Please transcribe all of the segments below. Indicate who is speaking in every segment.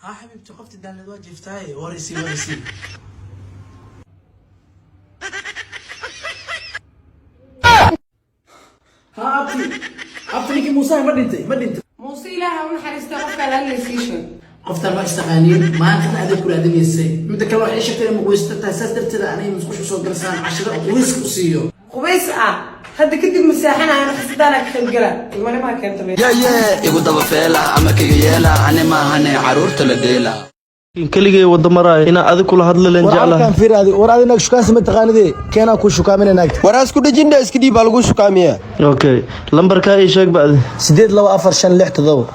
Speaker 1: Haa xabiibti, qofti daalneed waa jiiftaaye, waraysi waraysi. Haa abti, abti, ninkii Muuse ma dhintay? Ma dhintay?
Speaker 2: Muuse Ilaaha u naxariistay. Qofkaan hadlaysii sheeg.
Speaker 1: Qoftaan waa istaqaaniin, maantana adeeg ku raadinaysay. Midda kale, waxay sheegtay inay muqweysto tahay, saas darteed anay musqusha soo galasaan cashiro qubayska u siiyo.
Speaker 2: Qubays ah hadda kadib masaaxanayo, xasadaana ka qaybgala ilmanimaa keenta meesha.
Speaker 3: Igu daba feela ama kaga yeela, ani maahane caruurta la dheela.
Speaker 4: Keligay wada maraayo inaa adig kula hadla len
Speaker 5: War
Speaker 4: jeclahay.
Speaker 5: Halkan fiir adi. War adi naag shukaansi ma taqaanide, keenaa ku shukaaminay naagta.
Speaker 6: War isku dhejindha, iska dhiib baa lagu shukaamiya.
Speaker 4: Okay, lambarkaa ii sheeg bacdi.
Speaker 5: 8 2 4 5 6 7.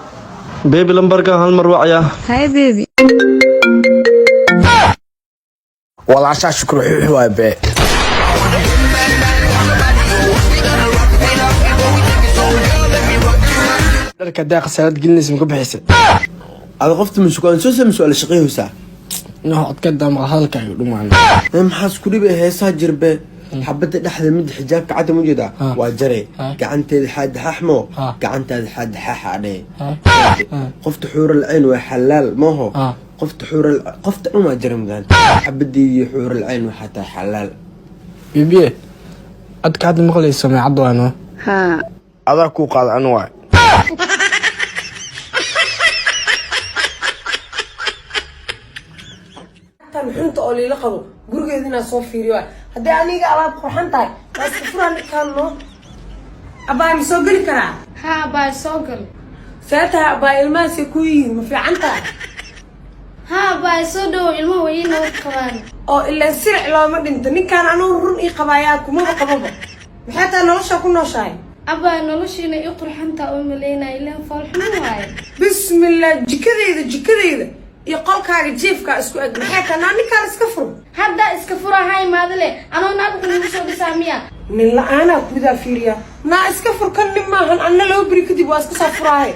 Speaker 4: Baby, lambarkan hal mar wacyaa.
Speaker 7: Hi baby.
Speaker 8: Walaashaa Shukru xuux waay be.
Speaker 9: Dharka hadaa khasaarad gelinaysa ma ka bixisa?
Speaker 6: Ada qofta ma shukaan soo sameyso ala shaqeyhaysaa?
Speaker 9: Inuu codka daama hadalkaaga dhumaan.
Speaker 6: Ee, maxaa isku dhibay? Heesaha jirbe, xabadda dhexda mid xijaabka cadda ma jeedaa? Waa jare gacanteeda xaadaxaxmo, gacantaada xaadaxaaxa adhe. Qofta xuural cayn waa xalaal maaho. Qofta xuural, qofta dhan waa jare mudan, xabadeedii xuural cayn waxaa tahay xalaal.
Speaker 9: Bibiye, codka hadda maqlayso meecadda waa noo.
Speaker 7: Haa.
Speaker 9: Adaa kuu qaada anu waay.
Speaker 2: Tan xunta oo liila qabo gurigeeda inaan soo fiiriyo waay. Haddii aniga alaab qurxan tahay, waa iska furaan ninkaan noo. Abbaay, ma soo geli karaa?
Speaker 7: Haa abbaay, soo gal.
Speaker 2: See tahay abbaay? Ilmahaasay ku yihiin? Ma fiican tahay?
Speaker 7: Haa abbaay, soo dhowow. Ilmaha way ii nabad qabaan.
Speaker 2: Oo ilaan silic looma dhinto. Ninkaan anugu run ii qabaayaa kumaba qababa. Maxay tahay nolosha ku nooshahay?
Speaker 7: Abbaay, noloshiina ii qurxantaa oo malaynaya, ilaan foolxumo waaye.
Speaker 2: Bismillah, jikadayda jikadayda iyo qolkaaga jiifkaa isku eg. Maxay tahay? Naa ninkaan iska fur.
Speaker 7: Hadda iska fura, ha imaado le anoo naag wuxuu nagu soo dhisaa miya?
Speaker 2: Nin la-aanaa kudaa fiiriya. Naa iska fur, kan nin maahan. Anna 2 beri kadib waa iska soo furaahe.